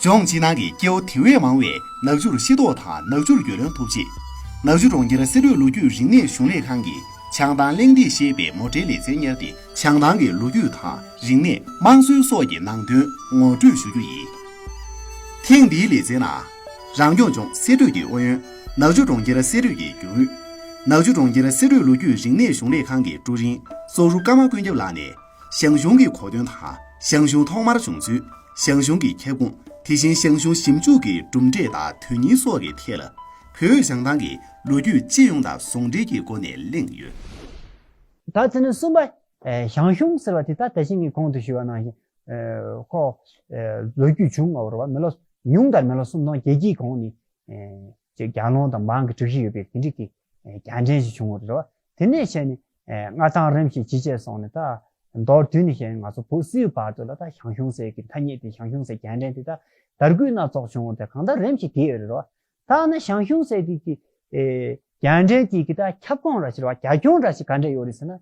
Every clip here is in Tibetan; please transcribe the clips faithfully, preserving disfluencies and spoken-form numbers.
ལྗོངས་ཕྱི་ནང་གི་སྐྱེ་བོ་དེ་བས་མང་བས་ནག་ཆུར་ཤེས་རྟོགས་དང་ནག་ཆུར་རྒྱུས་ལོན་ཐུབ་ཆེད། ནག་ཆུ་གྲོང་ཁྱེར་གསེར་གླིང་ལོ་རྒྱུས་རིག་གནས་གཞུང་ལས་ཁང་གིས་བྱང་ཐང་གླེང་སྟེགས་ཞེས་པའི་མོ་ཊའི་ལེ་ཚན་གཉེར་ཏེ་བྱང་ཐང་གི་ལོ་རྒྱུས་དང་རིག་གནས། དམངས་སྲོལ་སོགས་ཀྱི་ནང་དོན་ངོ་སྤྲོད་ཞུ་རྒྱུ་ཡིན། ཐེངས་འདིའི་ལེ་ཚན་ནང་། རང་སྐྱོང་ལྗོངས་སྲིད་གྲོས་ཀྱི་ཨུ་ཡོན། ནག་ཆུ་གྲོང་ཁྱེར་སྲིད་གྲོས་ཀྱི་རྒྱུན་ཨུད། ནག་ཆུ་གྲོང་ཁྱེར་སྲིད་གྲོས་ལོ་རྒྱུས་རིག་གནས་གཞུང་ལས་ཁང་གི་ཀྲུའུ་རིན་སོག་རུ་ཀརྨ་ཀུན་ཁྱབ་ལགས་ནས། ཞང་ཞུང་གི་གོ་དོན་དང་། ཞང་ཞུང་ཐོག་མར་བྱུང་ཚུལ། ཞང་ཞུང་གི་ཁྱབ་ཁོངས། དེ་བཞིན་ཞང་ཞུང་ཞིབ་འཇུག་གི་གྲུབ་འབྲས་དང་དོན་སྙིང་སོགས་ཀྱི་ཐད་ལ། བོད་བྱང་ཐང་གི་ལོ་རྒྱུས་སྤྱི་ཡོངས་དང་ཟུང་འབྲེལ་གྱི་སྒོ་ནས་གླེང་ཡོད། ད་དེ་ནས་གསུམ་པ། ཨེ། ཞང་ཞུང་ཟེར་བ་དེ་ད་ད་ཕྱིན་ངས་གོང་དུ་ཞུས་པ་ནང་བཞིན། ཨེ། ཁོ། ཨེ། ལོ་རྒྱུས་བྱུང་ཡོད་རེད་བ། མི་ལོ་ཉུང་མཐར་མི་ལོ་སུམ་སྟོང་བརྒྱད་བརྒྱའི་གོང་ནས། ཨེ། ཅིག་རྒྱལ་བློན་དང་འབངས་ཀྱིས་སྒྲིག་གཞི་ཡོད་པའི་དེ་འདྲ་གི། ཨེ། རྒྱལ་ཕྲན་ཞིག་བྱུང་ཡོད་རེད་བ། དེ་ནས་བྱས་ནས། ཨེ། མངའ་ཐང་རིམ་བཞིན་ཇེ་ཆེར་སོང་ནས་ད། མདོར་བསྡུས་ནས་བཤད་ན་ང་ཚོ་བོད་སིལ་བུའི་བར་དུ་ལ་ད་ཞང་ཞུང་ཟེར་གྱི་ཐ་སྙད་དེ། ཞང་ཞུང་ཟེར་རྒྱལ་ཕྲན་དེ་ད་དར་རྒུད་སྣ་ཚོགས་བྱུང་བ་དེ་གང་ལྟར་རིམ་བཞིན་བསྡད་ཡོད་རེད་བ། ད་ནི་ཞང་ཞུང་ཟེར་དེ་གི། ཨེ། རྒྱལ་ཕྲན་དེ་གི་ད་ཁྱབ་ཁོངས་འདྲ་ཞིག་རེད་བ། རྒྱ་ཁྱོན་འདྲ་ཞིག་ག་འདྲ་ཡོད་རེད་ཟེར་ན་ད།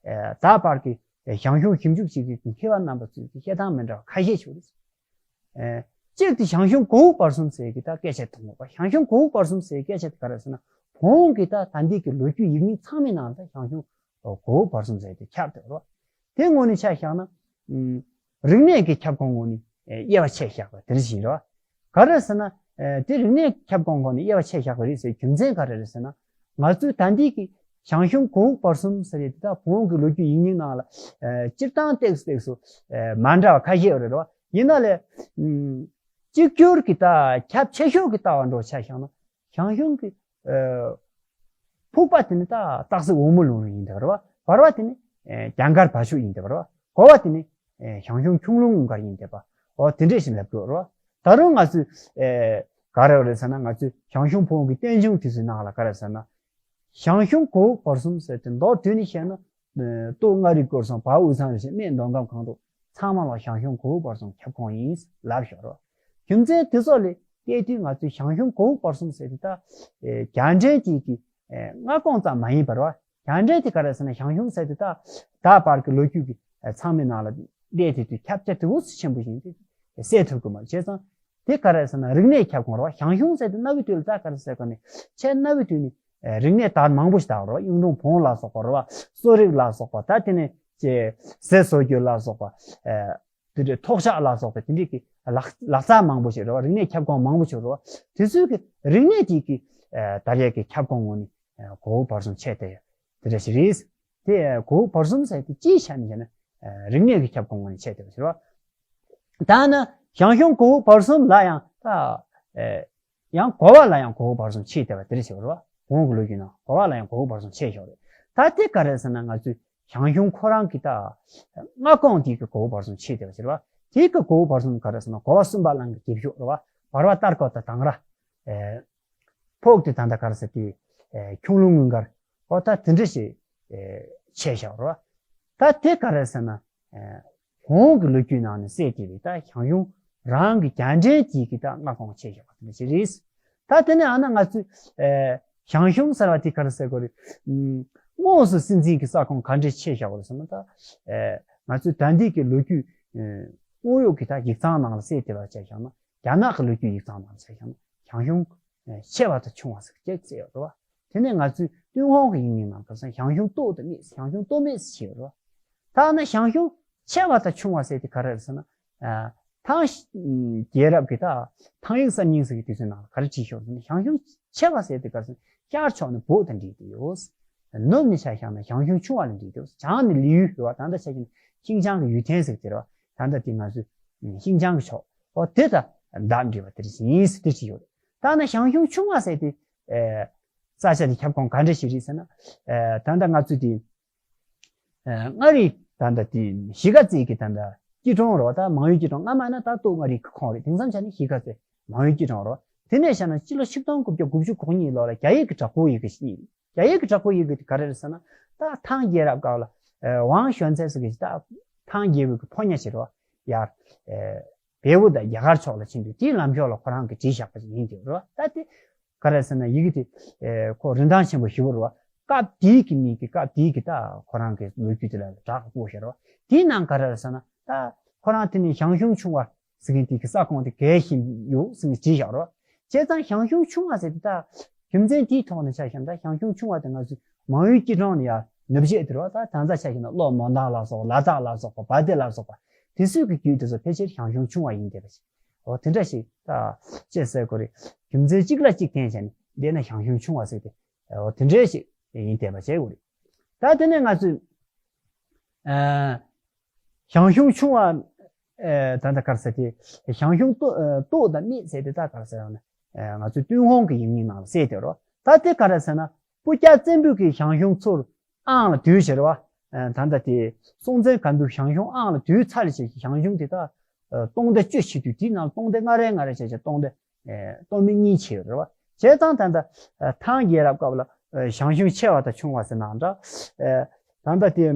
ཨེ། ད་བར་གྱི། ཨེ། ཞང་ཞུང་ཞིབ་འཇུག་བྱེད་མཁན་གྱི་མཁས་པ་རྣམ་པ་ཚོས་ཀྱི་བཤད་སྟངས་མི་འདྲ་བ་ཁ་ཤས་ཤིག་ཡོད་རེད། ཨེ། གཅིག་དེ་ཞང་ཞུང་གོ་བོ་བར་གསུམ་ཟེར་གྱི་ད་སྐད་ཆ་དེ་མོ་བ། ཞང་ཞུང་གོ་བོ་བར་གསུམ་ཟེར་སྐད་ཆ་དེ་ག་རེ་ཟེར་ན། བོན་གྱི་ད་ད་འདི་གི་ལོ་རྒྱུས་ཡིག་རྙིང་ཚང་མའི་ནང་ད་ཞང་ཞུང་གོ་བོ་བར་གསུམ་ཟེར་དེ་ཁྱབ་བསྡད་རོ། དེ་ངོས་ནས་ཆ་བཞག་ན། ཨུམ། རིག་གནས་ཀྱི་ཁྱབ་ཁོངས་ངོས་ནས་དབྱེ་བ་ཕྱེ་བཞག་པ་དེ་འདྲ་ཞིག་རེད་བ། ག་རེ་ཟེར་ན། ཨེ། དེ་རིག་གནས་ཁྱབ་ཁོངས་ངོས་ནས་དབྱེ་བ་ཕྱེ་བཞག་པ་རེད་ཟེར་རྒྱུ་མཚན་ག་རེ་རེད་ཟེར་ན། ང་ཚོའི་ད་འདི་གི་ཞང་ཞུང་གོ་བོ་བར་གསུམ་ཟེར་ཡས་དེ་ད་བོན་གྱི་ལོ་རྒྱུས་ཡིག་རྙིང་ནང་ལ། ཨེ། སྤྱིར་བཏང་ཏེགས་ཏེགས་སུ། ཨེ། མ་འདྲ་བ་ཁ་ཤས་ཡོད་རེད་བ། ཡིན་ན་ལས། ཨུམ། གཅིག་གྱུར་གྱི་ད་ཁྱབ་ཆེ་ཤོས་ཀྱི་ལྟ་བ་འདྲ་ཆ་བཞག་ན། ཞང་ཞུང་གི། ཨེ། ཕུག་པ་དེ་ནི་ད་སྟག་གཟིག་འོལ་མོ་ལུང་རིང་ཡིན་བསྡད་པ་རེད་བ། བར་པ་དེ་ནི། ཨེ། རྒྱ་མཁར་བ་ཕྱུག་ཡིན་བསྡད་པ་རེད་བ། གོ་བ་དེ་ནི། ཨེ། ཞང་ཞུང་ཁྱུང་ལུང་དངུལ་མཁར་ཡིན་བསྡད་པ། འོ་དེ་འདྲས་ཞིག་ལབ་དགོས་རེད་བ། ད་རུང་ང་ཚོས། ཨེ། ག་རེ་རེད་ཟེར་ན། ང་ཚོས་ཞང་ཞུང་ཕུ་བོ་གི་བསྟན་འབྱུང་དེ་ཚོའི་ནང་ལ་ག་རེ་ཟེར་ན། ཞང་ཞུང་གོ་བོ་བར་གསུམ་ཟེར་དེ་མདོར་བསྡུས་ནས་བཤད་ན། ཨེ། སྟོད་མངའ་རིས་སྐོར་གསུམ། བར་དབུས་གཙང་རུ་བྱེད་སྨད་མདོ་ཁམས་ཁམས་སྡོད་ཚང་མ་ལ་ཞང་ཞུང་གོ་བོ་བར་གསུམ་ཁྱབ་ཁོངས་ཡིན་ལབ་ཞོར་རོ། རྒྱུ་མཚན་དེ་ཚོ་ལས་བལྟས་དུས་ང་ཚོས་ཞང་ཞུང་གོ་བོ་བར་གསུམ་ཟེར་དེ་ད། ཨེ། རྒྱལ་ཕྲན་གཅིག་གི། ཨེ། མངའ་ཁོངས་ཙམ་མ་ཡིན་པར་བ། རྒྱལ་ཕྲན་དེ་ག་རེ་ཟེར་ན། ཞང་ཞུང་ཟེར་དེ་ད། ད་བར་གྱི་ལོ་རྒྱུས་ཀྱི། ཨེ། ཚང་མའི་ནང་ལ་བལྟས་དུས་དུས་ཁྱབ་རྒྱ་དེ་འུ་ཚོ་ཆེན་པོ་ཞིག་དེ་གསལ་ཐུབ་ཀྱི་མ་རེད། བྱས་ཙང་། དེ་ག་རེ་ཟེར་ན་རིག་གནས་ཁྱབ་ཁོངས་རེད་བ། ཞང་ཞུང་ཟེར་དེ་གནའ་བོའི་དུས་ལ་ད་ག་རེ་ཟེར་གོ་ནི། ཆེས་གནའ་བོའི་དུས་ནས། ཨེ། རིག་གནས་དར་མང་པོ་ཞིག་དར་བ་རེད་བ། གཡུང་དྲུང་བོན་ལ་སོགས་པ་རེད་བ། གསོ་རིག་ལ་སོགས་པ། ད་དེ་ནས་ཅེ་ཟས་བཟོ་རྒྱུ་ལ་སོགས་པ། ཨེ། དེ་འདྲའི་ཐོག་ཤག་ལ་སོགས་པའི་དེ་འདྲའི་གི་ལག་ལག་རྩལ་མང་པོ་ཞིག་རེད་བ། རིག་གནས་ཁྱབ་ཁོངས་མང་པོ་ཞིག་རེད་བ། དེ་ཚོའི་གི་རིག་གནས་དེ་གི། ཨེ། དར་ཡས་ཀྱི་ཁྱབ་ཁོངས་ངོས་ནས། ཨེ། གོ་བོ་བར་གསུམ་ཕྱེ་བསྡད་ཡོད། དེ་འདྲ་ཞིག་རེད། དེ་གོ་བོ་བར་གསུམ་ཟེར་དེ་སྤྱིའི་ཆ་ནས་བཤད་ན། ཨེ། རིག་གནས་ཀྱི་ཁྱབ་ཁོངས་ངོས་ནས་ཕྱེ་བསྡད་པ་ཞིག་རེད་བ། ད་ནི་ཞང་ཞུང་གོ་བོ་བར་གསུམ་ལ་ཡང་ད། ཨེ། ཡང་གོ་བ་ལ་ཡང་གོ་བོ་བར་གསུམ་ཕྱེ་བསྡད་པ་དེ་འདྲ་ཞིག་རེད་བ། གོང་གི་ལོ་རྒྱུས་ནང་གོ་བ་ལ་ཡང་གོ་བོ་བར་གསུམ་ཕྱེ་བཞག་རེད། ད་དེ་ག་རེ་ཟེར་ན། ང་ཚོས་ཞང་ཞུང་ཁོ་རང་གི་ད་མངའ་ཁོངས་དེ་གི་གོ་བོ་བར་གསུམ་ཕྱེ་བསྡད་པ་ཞིག་རེད་བ། དེ་གི་གོ་བོ་བར་གསུམ་ག་རེ་ཟེར་ན། གོ་བ་སུམ་པ་གླང་གི་རྒྱབ་ཤོག་རེད་བ། བར་པ་སྟར་ཀ་དང་དང་ར། ཨེ། ཕུག་དེ་ད་ལྟ་ག་རེ་ཟེར་དེ། ཨེ། ཁྱུང་ལུང་དངུལ་མཁར། འོ་ད་དེ་འདྲ་ཞིག་ཨེ། ཕྱེ་བཞག་རེད་བ། ད་དེ་ག་རེ་ཟེར་ན། ཨེ། གོང་གི་ལོ་རྒྱུས་ནང་ནས་གསལ་བསྡད་པའི་ད་ཞང་ཞུང་རང་གི་རྒྱལ་ཕྲན་གྱི་གི་ད་མངའ་ཁོངས་ཕྱེ་བཞག་པ་དེ་འདྲ་ཞིག་རེད། ད་དེ་ནས་ཨ་ན་ང་ཚོས། ཨེ། ཞང་ཞུང་ཟེར་བ་དེ་ག་རེ་ཟེར་དགོས་རེད། ཨུམ། དངོས་སུ་སྲིད་འཛིན་གྱི་ས་ཁོངས་ག་འདྲས་ཕྱེ་བཞག་པ་རེད་ཟེར་ན། ད། ཨེ། ང་ཚོས་ད་འདི་གི་ལོ་རྒྱུས། ཨེ། དངོས་ཡོད་ཀྱི་ད་ཡིག་ཚང་ནང་ལ་གསལ་བསྡད་པ་ཆ་བཞག་ན། རྒྱ་ནག་གི་ལོ་རྒྱུས་ཡིག་ཚང་ནང་ལ་ཆ་བཞག་ན། ཞང་ཞུང་། ཨེ། ཆེ་བ་དང་ཆུང་བ་ཟེར་གཅིག་བརྩི་ཡོད་རེད་བ། དེ་ནས་ང་ཚོའི་ཏུན་ཧོང་གི་ཡིག་རྙིང་ནང་ག་རེ་ཟེར་ན། ཞང་ཞུང་སྟོད་དང་སྨད། ཞང་ཞུང་སྟོད་སྨད་ཟེར་བྱས་ཡོད་རེད་བ། ད་ནི་ཞང་ཞུང་ཆེ་བ་དང་ཆུང་བ་ཟེར་དེ་ག་རེ་རེད་ཟེར་ན། ཨ། ཐང་རྒྱལ་རབས་ཀྱི་ད་ཐང་ཡིག་གསར་རྙིང་ཟེར་གྱི་དུས་ཚོད་ནང་ལ་ག་རེ་བྲིས་ཤོག་ཟེར་ན། ཞང་ཞུང་ཆེ་བ་ཟེར་དེ་ག་རེ་ཟེར་ན། ཤར་ཕྱོགས་ནས་བོད་དང་འབྲེལ་ཏེ་ཡོད། ནུབ་ནས་ཆ་བཞག་ན་ཞང་ཞུང་ཆུང་བ་ལ་འབྲེལ་ཏེ་ཡོད། བྱང་ནས་ལི་ཡུལ་ཡོད་བ། ད་ལྟ་ཆ་བཞག་ན་ཤིན་ཅང་གི་ཡུས་ཐེན་ཟེར་གྱི་རེད་བ། ད་ལྟ་དེ་ང་ཚོའི་ཤིན་ཅང་གི་ཕྱོགས། འོ་དེ་དང་འདབས་འབྲེལ་བ་དེ་འདྲ་ཞིག་ཡིན་ཟེར་དེ་བྲིས་ཡོད་རེད། ད་ནི་ཞང་ཞུང་ཆུང་བ་ཟེར་དེ། ཨེ། ས་ཆ་དེ་ཁྱབ་ཁོངས་ག་འདྲ་ཞིག་རེད་ཟེར་ན། ཨེ། ད་ལྟ་ང་ཚོས་དེ། ཨེ། མངའ་རིས་ད་ལྟ་དེ་གཞིས་ཀ་རྩེ་གི་ད་ལྟ་སྐྱིད་གྲོང་རེད་བ། ད་མང་ཡུལ་སྐྱིད་གྲོང་སྔ་མ་ན་ད་སྟོད་མངའ་རིས་ཀྱི་ཁོངས་རེད། དེང་སང་ཆ་ནས་གཞིས་ཀ་རྩེ་མང་ཡུལ་སྐྱིད་གྲོང་རེད་བ། དེ་ནས་བཤད་ན་སྤྱི་ལོ་ཆིག་སྟོང་དགུ་བརྒྱ་དགུ་བཅུ་གོ་གཉིས་ལོ་ལ་རྒྱ་ཡིག་གི་དྲག་པོའི་ཡི་གེ་ཞིག་རྒྱ་ཡིག་གི་དྲག་པོའི་ཡི་གེ་དེ་ག་རེ་རེད་ཟེར་ན། ད་ཐང་རྒྱལ་རབས་སྐབས་ལ། ཨེ། ཝང་ཞོན་ཚའེ་ཟེར་གྱི་ད་ཐང་རྒྱལ་པོའི་གི་ཕོ་ཉ་ཞིག་རེད་བ། ཡར། ཨེ། བལ་པོ་དང་རྒྱ་གར་ཕྱོགས་ལ་ཕྱིན་དུས་དེའི་ལམ་ཕྱོགས་ལ་ཁོ་རང་གིས་བྲིས་བཞག་པ་ཞིག་ཡིན་གྱི་རེད་བ། ད་དེ་ག་རེ་ཟེར་ན། ཡི་གེ་དེ། ཨེ། ཁོ་རིན་ཐང་ཆེན་པོ་ཞེ་པོ་རེད་བ། སྐབས་དེའི་གི་མི་གི་སྐབས་དེའི་གི་ད་ཁོ་རང་གི་ལོ་རྒྱུས་དེ་ལ་དྲག་པོ་ཞིག་རེད་བ། དེའི་ནང་ག་རེ་རེད་ཟེར་ན། ད་ཁོ་རང་དེ་ནས་ཞང་ཞུང་ཆུང་བ། ཟེར་མཁན་དེ་གི་ས་ཁོངས་དེ་གས་ཤིག་ཡོད་ཟེར་ནས་བྲིས་བཞག་རོགས། བྱས་ཙང་ཞང་ཞུང་ཆུང་བ་ཟེར་དེ་ད་རྒྱུ་མཚན་དེའི་ཐོག་ནས་ཆ་བཞག་ན་ད་ཞང་ཞུང་ཆུང་བ་དེ་ང་ཚོས་མང་ཡུལ་སྐྱིད་གྲོང་ནས་ཡར་ནུབ་བྱེད་དེ་རོགས། ད་ད་ལྟ་ཆ་བཞག་ན་གློ་མོན་ཐང་ལ་སོགས་ལ་དྭགས་ལ་སོགས་པ་བ་དེ་ལ་སོགས་པ་དེ་ཚོའི་གི་རྒྱུད་དེ་ཚོ་ཕལ་ཆེར་ཞང་ཞུང་ཆུང་བ་ཡིན་བསྡད་པ་ཞིག་འོ་དེ་འདྲ་ཞིག་ད་ཅེས་ཟེར་དགོས་རེད། རྒྱུ་མཚན་གཅིག་ལ་གཅིག་བརྟེན་བྱས་ནས་བསྡད་ན་ཞང་ཞུང་ཆུང་བ་ཟེར་དེ་འོ་དེ་འདྲ་ཞིག་ཡིན་བསྡད་པ་བྱེད་དགོས་རེད། ད་དེ་ནས་ང་ཚོས་ཨ། ཞང་ཞུང་ཆུང་བ་ཨེ་ད་ལྟ་ག་རེ་ཟེར་དེ། ཞང་ཞུང་ཏོ་ཨེ་ཏོག་དང་སྨད་ཟེར་དེ་ད་ག་རེ་ཟེར་ཡང་ན་ཨེ་ང་ཚོའི་ཏུན་ཧོང་གི་ཡིག་རྙིང་ནང་ལ་གསལ་དེ་རོ། ད་དེ་ག་རེ་ཟེར་ན་སྤུ་རྒྱལ་བཙན་པོས་ཀྱི་ཞང་ཞུང་ཚུར་ཨང་ལ་བསྡུས་ཟེར་བ། ཨེ་ད་ལྟ་དེ་སྲོང་བཙན་སྒམ་པོས་ཞང་ཞུང་ཨང་ལ་བསྡུས་ཚར་ཞེས་ཞང་ཞུང་དེ་ད་ཨེ་སྟོང་སྡེ་བཅུ་ཆེ་དུས་དེའི་ནང་སྟོང་སྡེ་ལྔ་རེ་ལྔ་རེ་བྱས་བྱས་སྟོང་སྡེ་ཨེ་སྟོད་སྨད་གཉིས་ཕྱེ་ཡོད་རེད་བ། བྱས་ཙང་ད་ལྟ་ཨེ་ཐང་རྒྱལ་རབས་སྐབས་ལ་ཨེ་ཞང་ཞུང་ཆེ་བ་དང་ཆུང་བ་ཟེར་ནའང་འདྲ། ཨེ་ད་ལྟ་དེ་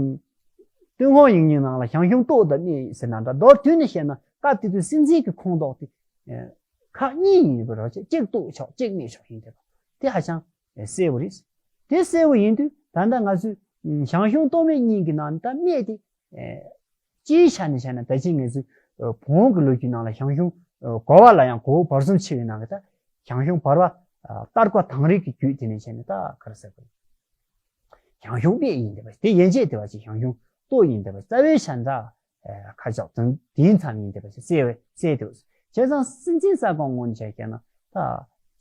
ཏུན་ཧོང་ཡིག་རྙིང་ནང་ལ་ཞང་ཞུང་ཏོག་དང་སྨད་ཟེར་ནའང་འདྲ། མདོར་བསྡུས་ནས་བཤད་ན་སྐབས་དེ་དུས་སྲིད་འཛིན་གྱི་ཁོངས་གཏོགས་དེ་ཨེ་ཁག་གཉིས་ཡིན་པ་རེད་བ། གཅིག་ཏོག་ཕྱོགས་གཅིག་སྨད་ཕྱོགས་ཡིན་བསྡད་པ་དེ་ཧ་ཅང་ཨེ་གསལ་བོ་རེད། དེ་གསལ་བོ་ཡིན་དུས་ད་ལྟ་ང་ཚོས་ཨེ་ཞང་ཞུང་ཏོག་སྨད་གཉིས་ཀྱི་ནང་ད་སྨད་དེ་ཨེ་སྤྱིའི་ཆ་ནས་བཤད་ན་ད་ཅི་ངེད་ཚོས་ཨ་བོན་གྱི་ལོ་རྒྱུས་ནང་ལ་ཞང་ཞུང་ཨ་གོ་བ་ལ་ཡང་གོ་བོ་བར་གསུམ་ཕྱེ་བའི་ནང་གི་ད་ཞང་ཞུང་བར་པ་ཨ་སྟར་ཀ་དང་རིགས་ཀྱི་རྒྱུད་དེ་ནས་བཤད་ནས་ད་ག་རེ་ཟེར་དགོས། ཞང་ཞུང་སྨད་ཡིན་བསྡད་པ་དེ་ཡན་ཆད་དེ་བ་ཅིག་ཞང་ཞུང་ཏོག་ཡིན་བསྡད་པ་རྩ་བའི་བྱ་འདྲ་ཨ་ཁ་ཕྱོགས་དང་དེའི་མཚམས་ཡིན་བསྡད་པ་ཞིག་གསལ་བས་གསལ་དེ་བས། བྱས་ཙང་སྲིད་འཛིན་ས་ཁོངས་ངོས་ནས་བཤད་ན་ད།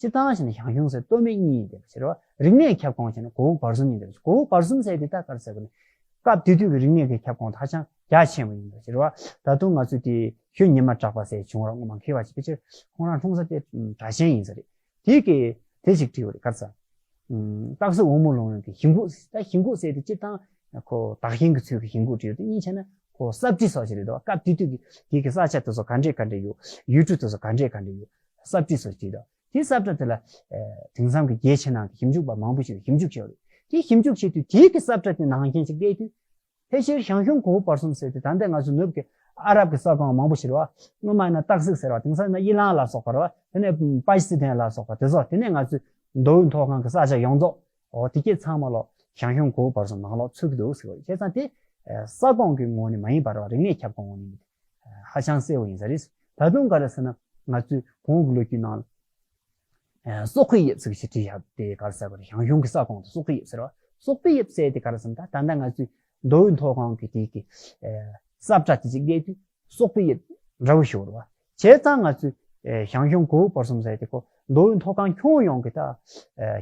སྤྱིར་བཏང་བྱས་ན་ཞང་ཞུང་ཟེར་ཏོག་སྨད་གཉིས་ཡིན་བསྡད་པ་ཟེར་བ། རིག་གནས་ཁྱབ་ཁོངས་བྱས་ན་གོ་བོ་བར་གསུམ་ཡིན་བསྡད་པ་ཟེར། གོ་བོ་བར་གསུམ་ཟེར་དེ་ད་ག་རེ་ཟེར་དགོས་ནི། སྐབས་དེ་དུས་ཀྱི་རིག་གནས་ཀྱི་ཁྱབ་ཁོངས་ཧ་ཅང་རྒྱ་ཆེན་པོ་ཡིན་པ་ཟེར་བ། ད་དུང་ང་ཚོས་དེ་ཞུ་ཉི་མ་གྲགས་པ་ཟེར་བྱུང་ར་སྔོན་མ་མཁས་པ་ཞིག་ཕལ་ཆེར་ཁོང་རང་འཁྲུངས་ས་དེ་སྦྲ་ཆེན་ཡིན་ས་རེད། དེ་གི་དེ་ཞིག་བྲིས་པ་རེད། ག་རེ་ཟེར། ཨུམ། སྟག་གཟིག་འོལ་མོ་ལུང་རིང་གི་ཞིང་ཁུག་ད་ཞིང་ཁུག་ཟེར་དེ་སྤྱིར་བཏང་ཁོ་དག་ཞིང་གི་ཚུལ་གྱི་ཞིང་ཁུག་བྲིས་ཡོད་དེ་གཉིས་བྱས་ན་ཁོ་ས་བྲིས་སོགས་ཞིག་རེད་འདུག་སྐབས་དེ་དུས་ཀྱི་དེ་གི་ས་ཆ་དེ་ཚོ་ག་འདྲས་ག་འདྲས་ཡོད། ཡུལ་གྲུ་དེ་ཚོ་ག་འདྲས་ག་འདྲས་ཡོད། ས་བྲིས་སོགས་ཀྱིས་དང་། དེའི་ས་བཀྲ་དེ་ལ་ཨེ་དེང་སང་གི་རྒྱལ་ཕྱི་ནང་གི་ཞིབ་འཇུག་པ་མང་པོ་ཞིག་ཞིབ་འཇུག་བྱས་པ་རེད། དེ་ཞིབ་འཇུག་བྱེད་དུས་དེའི་གི་ས་བཀྲ་དེ་ནང་བཞིན་ཞིག་བལྟས་དུས། ཕལ་ཆེར་ཞང་ཞུང་གོ་བོ་བར་གསུམ་ཟེར་དུས་ད་ལྟ་ང་ཚོ་ནུབ་ཀྱི་ཨ་རབ་ཀྱི་ས་ཁོངས་མང་པོ་ཞིག་རེད་བ། སྔོན་མ་ཡིན་ན་སྟག་གཟིག་ཟེར་བ། དེང་སང་ཡིན་ན་ཨི་ལང་ལ་སོགས་པ་རེད་བ། དེ་ནས་པ་ཀི་སི་ཐན་ལ་སོགས་པ་དེ་ཚོ། དེ་ནས་ང་ཚོས་མདོ་དབུས་མཐོ་སྒང་གི་ས་ཆ་ཡོངས་རྫོགས་འོ་དེ་སྐད་ཚང་མ་ལོ་ཞང་ཞུང་གོ་བོ་བར་གསུམ་ནང་ལོགས་ཚུད་ཀྱི་འདུག་ཟེར་བ་རེད། བྱས་ཙང་དེ་ས་ཁོངས་ཀྱི་ངོས་ནས་མ་ཡིན་པ་རེད་བ། རིག་གནས་ཁྱབ་ཁོངས་ངོས་ནས་ཧ་ཅང་གསལ་བོ་ཡིན་ས་རེད། ད་དུང་ག་རེ་ཟེར་ན་ང་ཚོའི་གོང་གི་ལོ་རྒྱུས་ནང་ལ། ཨ་སོག་པོའི་དབྱིབས་ཟེར་ཞིག་བྲིས་བཞག་དེ་ག་རེ་ཟེར་བ་རེད། ཞང་ཞུང་གི་ས་ཁོངས་དུ་སོག་པོའི་དབྱིབས་ཟེར་བ། སོག་པོའི་དབྱིབས་ཟེར་དེ་ག་རེ་ཟེར་ན་ད་ད་ལྟ་ང་ཚོའི་མདོ་དབུས་མཐོ་སྒང་གི་དེ་གི་ཨ་ས་བཀྲ་དེ་ཅིག་བལྟས་དུས་སོག་པོའི་དབྱིབས་འདྲ་བོ་ཞིག་རེད་བ། བྱས་ཙང་ང་ཚོའི་ཨ་ཞང་ཞུང་གོ་བོ་བར་གསུམ་ཟེར་དེ་ཁོ་མདོ་དབུས་མཐོ་སྒང་ཁྱོན་ཡོངས་ཀྱི་ད་ཨ་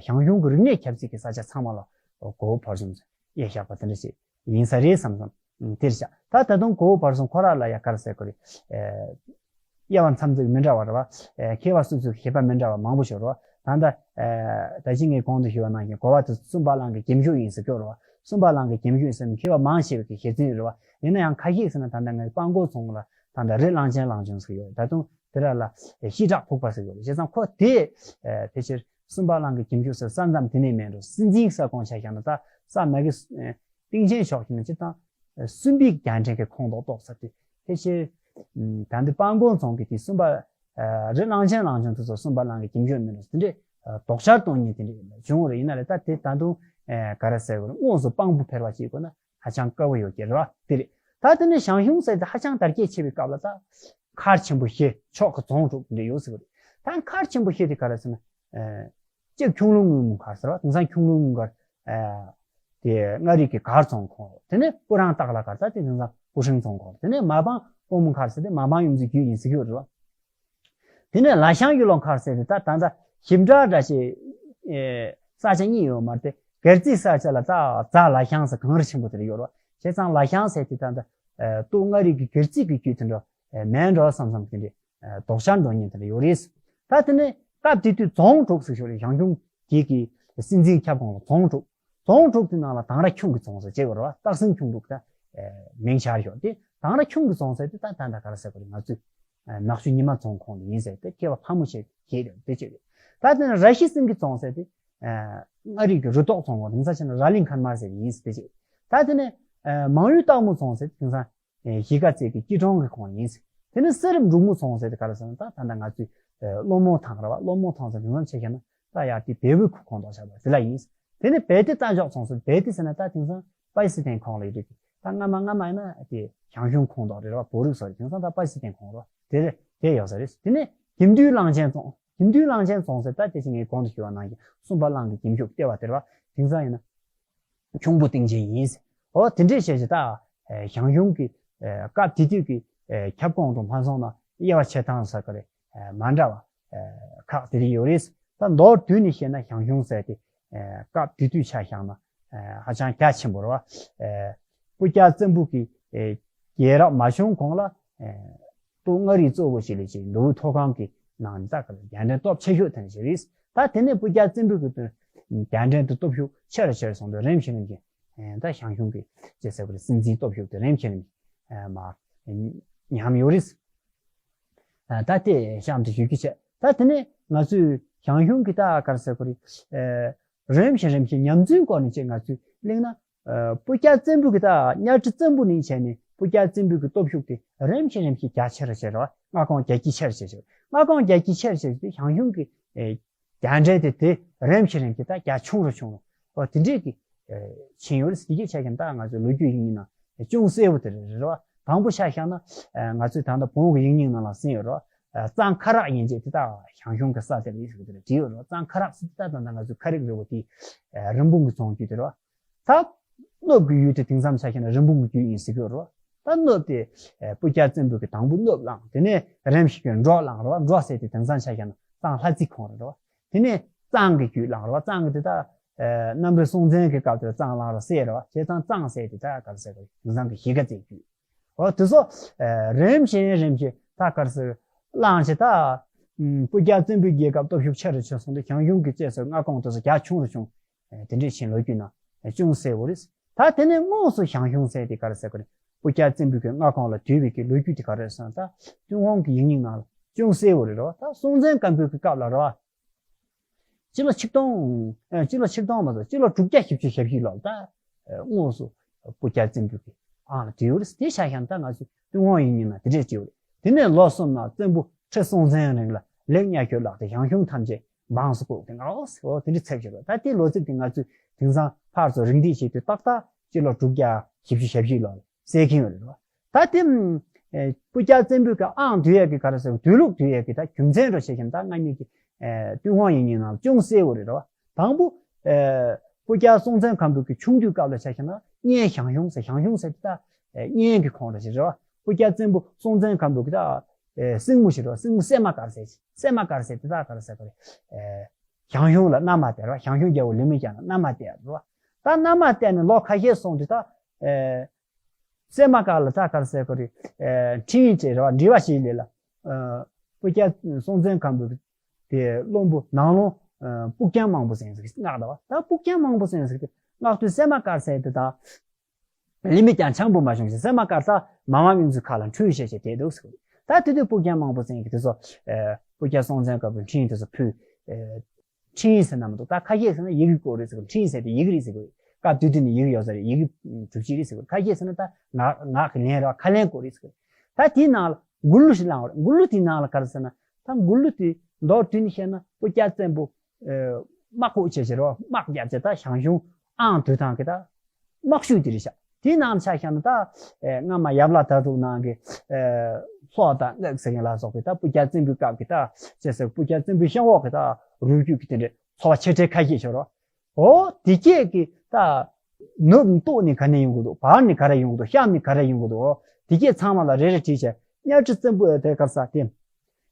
ཞང་ཞུང་གི་རིག་གནས་ཁྱབ་ཚད་ཀྱི་ས་ཆ་ཚང་མ་ལ་གོ་བོ་བར་གསུམ་ཟེར་ཡ་བཞག་པ་དེ་འདྲ་ཞིག་ཡིན་ས་རེད་བསམ་བསམ། ཨ་དེར་བཞག་ད་ད་དུང་གོ་བོ་བར་གསུམ་ཁོ་རང་ལ་ཡ་ག་རེ་ཟེར་དགོས་རེད། ཨ་དབྱེ་བ་མཚམས་ཚིགས་མི་འདྲ་བ་རེད་བ། ཨ་མཁས་པ་སོ་སོའི་བཞེད་པ་མི་འདྲ་བ་མང་པོ་ཞིག་རེད་བ། ད་ལྟ་ཨ་ད་ཅི་ངས་གོང་དུ་ཞུས་པ་ནང་བཞིན་གོ་བ་དེ་གསུམ་པ་གླང་གི་རྒྱན་ཞུགས་ཡིན་ཟེར་གྱི་ཡོད་རེད་བ། གསུམ་པ་གླང་གི་རྒྱན་ཞུགས་ཡིན་ཟེར་ནས་མཁས་པ་མང་ཆེ་བའི་གི་བཞེད་ཚུལ་རེད་བ། ཡིན་ན་ཡང་ཁ་ཤས་ཟེར་ན་ད་ལྟ་ངས་སྤང་སྐོར་རྫོང་ལ་ད་ལྟ་རི་གླང་ཆེན་གླང་ཆུང་ཟེར་གྱི་ཡོད་རེད། ད་དུང་དེ་ར་ལ་ཤེལ་བྲག་ཕུག་པ་ཟེར་གྱི་ཡོད་རེད། བྱས་ཙང་ཁོ་དེ་ཨ་ཕལ་ཆེར་གསུམ་པ་གླང་གི་རྒྱན་ཞུགས་ཟེར་ས་མཚམས་དེ་ནས་མེད་འགྲོ། སྲིད་འཛིན་ས་ཁོངས་ཆ་བཞག་ན་ད་ས་མ་གི་ཨ་སྟེང་ཆེན་ཕྱོགས་ཀྱི་ནས་སྤྱིར་བཏང་། སུམ་པའི་རྒྱལ་ཕྲན་གྱི་ཁོངས་གཏོགས་གཏོགས་ས་དེ་ཕལ་ཆེར། ད་འདི་སྤང་སྐོར་རྫོང་གི་དེ་གསུམ་པ། རི་གླང་ཆེན་གླང་ཆུང་དེ་ཚོ་གསུམ་པ་གླང་གི་རྒྱན་ཞུགས་མིན་འགྲོ། དེ་འདྲའི་དོགས་འཆར་གཏོང་མཁན་དེ་འདྲ་བྱུང་བ་རེད། ཡིན་ན་ལས་ད་དེ་ད་དུང་ག་རེ་ཟེར་དགོས་རེད། དངོས་སུ་དཔང་པོ་འཕེར་བ་བྱེད་དགོས་ན་ཧ་ཅང་དཀའ་བོ་ཡོད་ཀྱི་རེད་བ། དེ་རེད། ད་དེ་ནས་ཞང་ཞུང་ཟེར་དེ་ཧ་ཅང་དར་རྒྱས་ཆེ་བའི་སྐབས་ལ་ད་མཁར་ཆེན་པོ་བཞི་ཕྱོགས་ཀྱི་རྫོང་དྲུག་དེ་འདྲ་ཡོད་ཟེར་བ་རེད། ད་མཁར་ཆེན་པོ་བཞི་དེ་ག་རེ་ཟེར་ན། གཅིག་ཁྱུང་ལུང་སྔོན་མོ་མཁར་ཟེར་བ། དེང་སང་ཁྱུང་ལུང་སྔོན་མོ་མཁར། ཨ་དེ་མངའ་རིས་ཀྱི་མགར་རྫོང་ཁོངས་རེད། དེ་ནས་སྤུ་རང་སྟག་ལ་མཁར་ཟེར་དེ་དེང་སང་སྤུ་ཧྲེང་རྫོང་ཁོངས་རེད། དེ་ནས་མ་པང་དཔོན་མོ་མཁར་ཟེར་དེ་མ་པང་ཡུལ་གྱི་རྒྱུད་ཡིན་ཟེར་གྱི་ཡོད་རེད་བ། དེ་ནས་ལ་ཤང་ཡུལ་ལུང་མཁར་ཟེར་དེ་ད་ད་ལྟ་ཞིབ་ཕྲ་འདྲ་ཞིག་ཨེ་ས་ཆ་གཉིས་ཡོད་མ་རེད་དེ། སྒེར་རྩིས་ས་ཆ་ལ་ད་རྫ་ལ་ཤང་ཟེར་གངས་རི་ཆེན་པོ་དེ་རེད་ཡོད་རེད་བ། བྱས་ཙང་ལ་ཤང་ཟེར་དེ་ད་ལྟ་ཨེ་སྟོད་མངའ་རིས་ཀྱི་སྒེར་རྩིས་ཀྱི་རྒྱུད་དེ་འདྲ་ཨེ་མེད་འགྲོ་བསམ་བསམ་དེ་འདྲ། ཨ་དོགས་འཆར་འགྲོ་མཁན་དེ་འདྲ་ཡོད་རེད། ད་དེ་ནས་སྐབས་དེ་དུས་རྫོང་དྲུག་ཟེར་ཞོར་ཞང་ཞུང་གི་གི་སྲིད་འཛིན་ཁྱབ་ཁོངས་ལ་རྫོང་དྲུག་རྫོང་དྲུག་དེ་ནང་ལ་དང་ར་ཁྱུང་གི་རྫོང་ཟེར་བྱས་པ་རེད་བ། སྟག་སེང་ཁྱུང་དྲུག་ད་ཨ་མིང་ཆགས་ཞོར་དེ་དང་ར་ཁྱུང་གི་རྫོང་ཟེར་དེ་ད་ད་ད་ག་རེ་ཟེར་དགོས་རེད། ང་ཚོས་ཨ་ནག་ཆུ་ཉི་མ་རྫོང་ཁོངས་ལ་ཡིན་ཟེར་དེ་མཁས་པ་ཕག་མོ་ཆེ་ཞེས་དེ་བྱས་རེད། ད་དེ་ནས་ར་ཤི་སེང་གི་རྫོང་ཟེར་དེ་ཨ་མངའ་རིས་ཀྱི་རུ་ཐོག་རྫོང་ཁོངས་དེང་སང་ཆ་ན་ར་གླིང་མཁར་དམར་ཟེར་ཡིན་ཟེར་དེ་བྱས། ད་དེ་ནས་ཨ་མང་ཡུལ་སྟག་མོ་རྫོང་ཟེར་དེ་དེང་སང་། ཨེ་གཞིས་ཀ་རྩེ་གི་སྐྱིད་གྲོང་གི་ཁོངས་ཡིན་ཟེར། དེ་ནས་གསེར་འབྲུག་མོ་རྫོང་ཟེར་དེ་ག་རེ་ཟེར་ན་ད་ད་ལྟ་ང་ཚོའི་ཨེ་སློང་མོ་ཐང་རེད་བ། སློང་མོ་ཐང་ཟེར་དེང་སང་ཆ་བཞག་ན་ད་ཡར་དེ་བལ་པོའི་ཁུག་ཁོངས་གཏོགས་བྱས་པ་དེ་ལ་ཡིན་ཟེར། དེ་ནས་བལ་ཏི་རྟ་མཆོག་རྫོང་ཟེར། བལ་ཏི་ཟེར་ན་ད་དེང་སང་པ་ཀི་སི་ཐན་ཁོངས་ལ་ཡོད་རེད། ད་སྔ་མ་སྔ་མ་ཡིན་ན་དེ་ཞང་ཞུང་ཁོངས་གཏོགས་རེད་བ། བོད་རིགས་ཚོ་རེད། དེང་སང་ད་པ་ཀི་སི་ཐན་ཁོངས་རེད་བ། དེ་རེད། དེ་ཡོད་ས་རེད། དེ་ནས་གྱེན་ལྡོག་གླང་ཆེན་བཙོང་། གྱེན་ལྡོག་གླང་ཆེན་བཙོང་ཟེར་ད་དེ་བཞིན་ངས་གོང་དུ་ཞུས་པ་ནང་བཞིན་གསུམ་པ་གླང་གི་གྱེན་ཕྱོགས་ལྟེ་བ་དེ་རེད་བ། དེང་སང་ཡིན་ན་ཁྱུང་པོ་སྟེང་ཆེན་ཡིན་ཟེར། འོ་དེ་འདྲས་བྱས་བྱས་ད་ཞང་ཞུང་གི་སྐབས་དེ་དུས་ཀྱི་ཁྱབ་ཁོངས་དང་མ་སོང་ན་དབྱེ་བ་ཕྱེ་སྟངས་ཟེར་གི་རེད། མ་འདྲ་བ་ཁག་དེ་རིགས་ཡོད་རེད། ད་མདོར་བསྡུས་ནས་བཤད་ན་ཞང་ཞུང་ཟེར་དེ་སྐབས་དེ་དུས་ཆ་བཞག་ན་ཧ་ཅང་རྒྱ་ཆེན་པོ་རེད་བ། སྤུ་རྒྱལ་བཙན་པོ་གི་རྒྱལ་རབས་མ་བྱུང་གོང་ལ་སྟོད་མངའ་རིས་གཙོ་བོ་ཞིག་ལས་ཀྱི་མདོ་དབུས་མཐོ་སྒང་གི་ནང་ནས་ད་ག་རྒྱལ་ཕྲན་སྟོབས་ཆེ་ཤོས་དེ་འདྲ་ཞིག་རེད། ད་དེ་ནས་སྤུ་རྒྱལ་བཙན་པོ་གི་དུས་རྒྱལ་ཕྲན་དེ་སྟོབས་ཤུགས་ཆེ་རུ་ཆེ་རུ་སོང་དུས་རིམ་བཞིན་རིམ་བཞིན་ད་ཞང་ཞུང་གི་ཅེས་ཟེར་བ་རེད། སྲིད་འཛིན་སྟོབས་ཤུགས་དེ་རིམ་བཞིན་རིམ་བཞིན་མར་ཉམས་ཡོད་རེད། ད་དེ་གཤམ་དུ་ཞུ་རྒྱུ་བྱས། ད་དེ་ནས་ང་ཚོས་ཞང་ཞུང་གི་ད་ག་རེ་ཟེར་དགོས་རེད། རིམ་བཞིན་རིམ་བཞིན་ཉམས་ཚུལ་སྐོར་ནས་ཅིག་ང་ཚོས་གླེང་ན། སྤུ་རྒྱལ་བཙན་པོ་གི་ད་གཉའ་ཁྲི་བཙན་པོ་ནས་བྱས་ནས་སྤུ་རྒྱལ་བཙན་པོ་གི་སྟོབས་ཤུགས་དེ་རིམ་བཞིན་རིམ་བཞིན་རྒྱ་ཆེ་རུ་ཆེ་རུ་མངའ་ཁོངས་རྒྱ་སྐྱེད་ཆེ་རུ་ཆེ་རུ་མངའ་ཁོངས་རྒྱ་སྐྱེད་ཆེ་རུ་ཆེ་རུ་དེ་ཞང་ཞུང་གི་རྒྱ་འབྲས་དེ་དེ་རིམ་བཞིན་རིམ་བཞིན་ད་རྒྱ་ཆུང་རུ་ཆུང་རུ་འོ་དེ་འདྲས་ཀྱི་ཕྱིན་ཡོད་རེད། དེ་གའི་ཆ་རྐྱེན་ད་ང་ཚོའི་ལོ་རྒྱུས་ཡིག་རྙིང་ནང་ཅུང་གསལ་བོ་དེ་རེད་རེད་བ། དང་པོ་ཆ་བཞག་ན་ང་ཚོས་ད་ལྟ་བོན་གྱི་ཡིག་རྙིང་ནང་ལ་གསན་ཡོད་རེད་བ། གཙང་ཁ་རག་ཡན་ཆད་དེ་དག་ཞང་ཞུང་གི་ས་དེ་རེད་ཟེར་གྱི་དེ་རེད་བྲིས་ཡོད་རེད་བ། གཙང་ཁ་རག་ཟེར་དེ་དག་ད་ལྟ་ང་ཚོའི་ཁ་རིག་རེད་བ། དེ་རིན་སྤུངས་ཀྱི་རྫོང་རྒྱུད་དེ་རེད་བ། ད་གནོད་ཀྱི་ཡུལ་དེ་དེང་སང་ཆ་བཞག་ན་རིན་སྤུངས་ཀྱི་རྒྱུད་ཡིན་ཟེར་གྱི་ཡོད་རེད་བ། ད་གནོད་དེ་སྤུ་རྒྱལ་བཙན་པོ་གི་དང་པོ་གནོད་བླངས། དེ་ནས་རིམ་བཞིན་གྱི་འབྲོག་བླངས་རེད་བ། འབྲོག་ཟེར་དེ་དེང་སང་ཆ་བཞག་ན་གཙང་ལྷ་རྩེའི་ཁོངས་རེད་བ། དེ་ནས་གཙང་གི་རྒྱུད་བླངས་རེད་བ། གཙང་གི་དེ་ད་གནམ་རི་སྲོང་བཙན་གྱི་སྐབས་དེར་གཙང་བླངས་རེད་ཟེར་རེད་བ། བྱས་ཙང་གཙང་ཟེར་དེ་ད་ག་རེ་ཟེར་དགོས་རེད། དེང་སང་གི་གཞིས་ཀ་རྩེའི་རྒྱུད། འོ་དེ་ཚོ་རིམ་བཞིན་རིམ་བཞིན་ད་ག་རེ་ཟེར་བླངས་བྱས་ད་སྤུ་རྒྱལ་བཙན་པོའི་རྒྱལ་ཁབ་སྟོབས་ཤུགས་ཆེ་རུ་ཕྱིན་སོང་དུས་ཞང་ཞུང་གི་ཅེས་ཟེར་མངའ་ཁོངས་དེ་ཚོ་རྒྱ་ཆུང་རུ་ཆུང་། དེ་འདྲས་ཕྱིན་ལོ་རྒྱུས་ནང་ཅུང་གསལ་བོ་རེད། ད་དེ་ནས་དངོས་སུ་ཞང་ཞུང་ཟེར་དེ་ག་རེ་ཟེར་དགོས་རེད། སྤུ་རྒྱལ་བཙན་པོའི་གི་མངའ་ཁོངས་ལ་བསྡུས་པའི་གི་ལོ་རྒྱུས་དེ་ག་རེ་ཟེར་ན་ད་ཏུན་ཧོང་གི་ཡིག་རྙིང་ནང་ལ་ཅུང་གསལ་བོ་རེད་རོ། ད་སྲོང་བཙན་སྒམ་པོའི་གི་སྐབས་ལ་རོ། སྤྱི་ལོ་ཆིག་སྟོང་། ཨ། སྤྱི་ལོ་ཆིག་སྟོང་མ་གཏོགས་སྤྱི་ལོ་དྲུག་བརྒྱ་བཞི་བཅུ་ཞེ་བཞི་ལོར་ད་དངོས་སུ་སྤུ་རྒྱལ་བཙན་པོའི་གི་ཨང་ལ་བསྡུས་ཡོད་རེད། དེ་ཆ་བཞག་ན་ད་ང་ཚོས་ཏུན་ཧོང་ཡིག་རྙིང་ནང་དེ་འདྲས་བྲིས་ཡོད་རེད། དེ་ནས་ལོ་གསུམ་ནང་བཙན་པོ་ཁྲི་སྲོང་བཙན་རིང་ལ་ལེགས་གཉའ་ཁྱོད་ལགས་ཏེ་ཞང་ཞུང་ཐམས་ཅད་འབངས་སུ་བཀུག་སྟེ་ངའོ་ཟེར་འོ་དེ་འདྲས་ཚིག་བྱས་རེད། ད་དེའི་ལོ་ཚིགས་དེ་ང་ཚོས་དེང་སང་ཕར་ཚུར་རིགས་འདེད་བྱེད་དུས་ཏག་ཏག་སྤྱི་ལོ་དྲུག་བརྒྱ་བཞི་བཅུ་ཞེ་བཞི་ལོར་གསལ་གྱིན་ཡོད་རེད་བ། ད་དེ་ཨེ་སྤུ་རྒྱལ་བཙན་པོའི་གི་ཨང་བསྡུ་ཡས་ཀྱི་ག་རེ་ཟེར་དུས་ལུགས་བསྡུ་ཡས་ཀྱི་ད་རྒྱུ་མཚན་རོ་བྱས་ཤིང་ད་ང་གཉིས་ཀྱི་ཨེ་ཏུན་ཧོང་ཡིག་རྙིང་ནང་ཅུང་གསལ་བོ་རེད་རོ། དང་པོ་ཨེ་སྤུ་རྒྱལ་སྲོང་བཙན་སྒམ་པོའི་གི་ཆུང་དུས་སྐབས་ལ་བྱས་ཤིང་ན་གཉན་ཞང་ཞུང་ཟེར་ཞང་ཞུང་ཟེར་དེ་ད་ཨེ་གཉན་གྱི་ཁོངས་ར་ཞིག་རེད་བ། སྤུ་རྒྱལ་བཙན་པོ་སྲོང་བཙན་སྒམ་པོའི་གི་ད་ཨེ་སྲིང་མོ་ཞིག་རེད་བ། སྲིང་མོ་སད་མ་དཀར་ཟེར་ཞིག་སད་མ་དཀར་ཟེར་དེ་ད་ག་རེ་ཟེར་ག་རེ་ཨེ་ཞང་ཞུང་ལ་མནའ་མ་སྟེར་བ། ཞང་ཞུང་རྒྱལ་པོ་ལི་མི་རྒྱ་ལ་མནའ་མ་སྟེར་རོ། ད་མནའ་མ་སྟེར་ནས་ལོ་ཁ་ཤས་སོང་དུས་ད་ཨེ་སད་མ་དཀར་ལ་ད་ག་རེ་ཟེར་ག་རེ་ཨེ་འཕྲིན་ཡིག་ཅིག་རེད་བ། འབྲི་བ་ཞིག་ལས་ལ་ཨེ་སྤུ་རྒྱལ་སྲོང་བཙན་སྒམ་པོ་དེ་བློན་པོ་ནང་བློན་ཨེ་སྤུ་རྒྱལ་མང་པོ་ཟེར་ཟིག་མངགས་ད་བ། ད་སྤུ་རྒྱལ་མང་པོ་ཟེར་ཟིག་དེ་མངགས་དུས་སད་མ་དཀར་ཟེར་དེ་ད་ལི་མི་རྒྱ་འཆང་པོ་མ་བྱུང་ཞིང་སད་མ་དཀར་ད་མ་མ་མིང་ཚུལ་ཁ་ལ་འཁྲུལ་བཤད་བྱས་བསྡད་འདུག་ཟེར། ད་དེ་དུས་སྤུ་རྒྱལ་མང་པོ་ཟེར་གི་དེ་ཚོ་ཨེ་སྤུ་རྒྱལ་སྲོང་བཙན་སྒམ་པོའི་འཕྲིན་ཡིག་དེ་ཚོ་ཕུལ་ཨེ་འཕྲིན་ཡིག་ཟེར་ན་མི་འདུག་ད་ཁ་ཤས་ཟེར་ན་ཡི་གེ་སྐོར་རེད་ཟེར་གི། འཕྲིན་ཡིག་ཟེར་དེ་ཡི་གེ་རེད་ཟེར་གི། སྐབས་དེ་དུས་ནས་ཡི་གེ་ཡོད་ས་རེད། ཡི་གེ་གྲུབ་ཆ་རེད་ཟེར་གི། ཁ་ཤས་ཟེར་ན་ད་ངག་ངག་གི་ལན་རེད་བ། ཁ་ལན་སྐོར་རེད་ཟེར་གི། ད་དེའི་ནང་ལ་མགུར་གླུ་ཞིག་བླངས་པ་རེད། མགུར་གླུ་དེའི་ནང་ལ་ག་རེ་ཟེར་ན་ད་མགུར་གླུ་དེ་མདོར་བསྡུས་ནས་བཤད་ན་སྤུ་རྒྱལ་བཙན་པོ་ཨེ་དམག་ཁུག་བྱས་བྱས་རེད་བ། དམག་བརྒྱབ་བྱས་ད་ཞང་ཞུང་ཨང་བསྡུ་སྟངས་ཀྱི་ད་དམག་ཤུལ་དེ་རེད་ཤག་དེའི་ནང་ལ་ཆ་བཞག་ན་ད་ཨེ་སྔ་མ་ཡབ་ལྷ་དར་ཐུག་ནང་གི་ཨེ་ལྷོ་དང་སྔགས་ཟེར་མཁན་ལ་སོགས་པའི་ད་སྤུ་རྒྱལ་བཙན་པོའི་སྐབས་ཀྱི་ད་ཅེས་ཟེར་སྤུ་རྒྱལ་བཙན་པོའི་ཤ་འོག་གི་ད་རུས་རྒྱུད་ཀྱི་དེ་འདྲའི་ཚོ་བ་ཆེ་ཕྲ་ཁ་ཤས་ཤོར་རོ། འོ་དེ་སྐད་ཀྱི་ད་ནུབ་ནས་སྟོད་ནས་ག་ནས་ཡོང་གི་འདུག་བར་ནས་ག་རེ་ཡོང་གི་འདུག་གཤམ་ནས་ག་རེ་ཡོང་གི་འདུག་འོ་དེ་སྐད་ཚང་མ་ལ་རེ་རེ་དྲིས་བྱས། གཉའ་ཁྲི་བཙན་པོ་དེ་ག་རེ་ཟེར་དེ།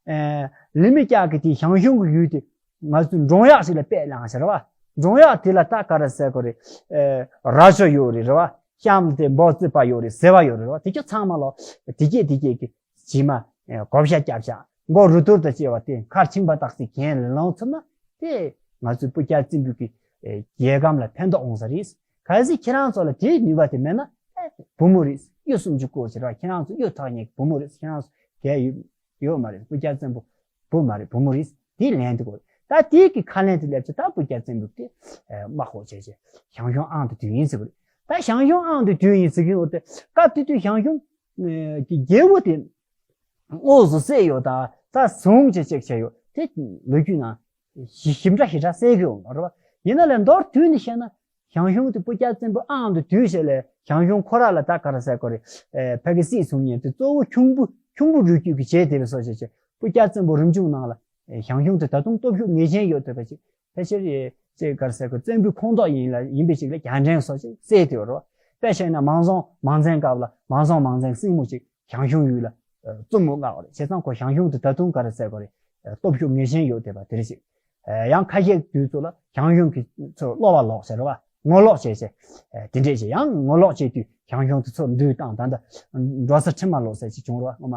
ཨེ་ལི་མི་རྒྱ་གི་དེ་ཞང་ཞུང་གི་ཡུལ་དེ་ང་ཚོས་འབྲོང་གཡག་ཞིག་ལ་དཔེ་བླངས་ཤག་རེད་བ། འབྲོང་གཡག་དེ་ལ་ད་ག་རེ་ཟེར་དགོས་རེད། ཨེ་རྭ་ཅོ་ཡོད་རེད་རེད་བ། གཤམ་དེ་འབོ་རྩིད་པ་ཡོད་རེད། ཟེ་བ་ཡོད་རེད་རེད་བ། དེ་ཚོ་ཚང་མ་ལ་དེ་སྐད་དེ་སྐད་ཀྱི་རྗེས་མ་ཨེ་བགོ་བཤའ་བརྒྱབ་ཤག་མགོ་རུ་ཐུར་དང་བཅས་པ་དེ་མཁར་ཆིང་པ་སྟག་རྩེའི་གྱེན་ལ་ལངས་ཚུགས་ན་དེ་ང་ཚོའི་སྤུ་རྒྱལ་བཙན་པོའི་གི་ཨེ་རྒྱལ་ཁམས་ལ་ཕན་ཐོགས་འོང་ས་རེད། གལ་སྲིད་ཁྱེད་རང་ཚོ་ལ་དེའི་ནུས་པ་དེ་མེད་ན་ཨེ་བུ་མོ་རེད། གཡུ་སུམ་ཅུ་སྐོར་བྱེད་ར་ཁྱེད་རང་ཚོ་གཡུ་ཐག་ཉེ་གི་བུ་མོ་རེད། ཁྱེད་རང་ཚོ་གལ་ཡོད་ཡོད་མ་རེད། སྤུ་རྒྱལ་བཙན་པོ་བུ་མ་རེད། བུ་མོ་རེད། དེའི་ལན་དེ་དགོས་རེད། ད་དེའི་གི་ཁ་ལན་དེ་སླེབས་ཚེ་ད་སྤུ་རྒྱལ་བཙན་པོ་དེ་ཨེ་དམག་ཧོ་བྱས་བྱས་ཞང་ཞུང་ཨང་དུ་བསྡུས་ཡིན་ཟེར་གི་རེད། ད་ཞང་ཞུང་ཨང་དུ་བསྡུས་ཡིན་ཟེར་གི་ཡོད་དེ། སྐབས་དེ་དུས་ཞང་ཞུང་ཨེ་གི་རྒྱལ་པོ་དེ་དངོས་སུ་བསད་ཡོད་ད་ད་བཟུང་བྱས་ཅེས་བྱས་ཡོད་དེ་ལོ་རྒྱུས་ནང་ཞིབ་ཞིབ་འདྲ་ཞིབ་འདྲ་གསལ་གི་ཡོད་མ་རེད་བ། ཡིན་ན་ལས་མདོར་བསྡུས་ནས་བཤད་ན་ཞང་ཞུང་དེ་སྤུ་རྒྱལ་བཙན་པོ་ཨང་དུ་བསྡུས་བྱས་ལས་ཞང་ཞུང་ཁོ་ར་ལ་ད་ག་རེ་ཟེར་དགོས་རེད། ཨེ་ཕ་གི་སྲིད་བཟུང་མཁན་དེ་གཙོ་བོ་ཁྱུང་པོ་ ཁྱུང་པོ་རུས་རྒྱུད་ཀྱི་བྱེད་དེ་བའི་སོ་ཞེས་བྱས། སྤུ་རྒྱལ་བཙན་པོ་རིམ་བྱུང་ནང་ལ་ཞང་ཞུང་དེ་ད་དུང་སྟོབས་ཤུགས་ངེས་ཅན་ཡོད་བསྡད་པ་ཅིག་ཕལ་ཆེར་ཅེས་ག་རེ་ཟེར་དགོས། བཙན་པོའི་ཁོངས་གཏོགས་ཡིན་ལ་ཡིན་པའི་ཅིག་ལ་རྒྱལ་ཕྲན་སོགས་ཅིག་གསལ་ཏེ་ཡོད་རེད་བ། དཔེ་བཤད་ན་མང་རྫོང་མང་བཙན་སྐབས་ལ་མང་རྫོང་མང་བཙན་སྲིང་མོ་ཅིག་ཞང་ཞུང་ཡུལ་ལ་བཙུན་མོ་མངགས་པ་རེད། བྱས་ཙང་ཁོ་ཞང་ཞུང་དེ་ད་དུང་ག་རེ་ཟེར་དགོས་རེད། སྟོབས་ཤུགས་ངེས་ཅན་ཡོད་བསྡད་པ་དེ་རེད་ཅིག་ཡང་ཁ་ཤས་དུས་ཚོད་ལ་ཞང་ཞུང་གི་ཚུར་གློ་བ་ལོག་ཟེར་བ། ངོ་ལོག་བྱས་བྱས། དེ་འདྲས་བྱས་ཡང་ངོ་ལོག་བྱས་དུས་ཞང་ཞུང་དེ་ཚུར་འདུལ་བཏང་། ད་ལྟ་འགྲོ་ས་ཁྲིམས་མ་ལོག་ཟེར་ཅིག་བྱུང་རོགས་ངོ་མ།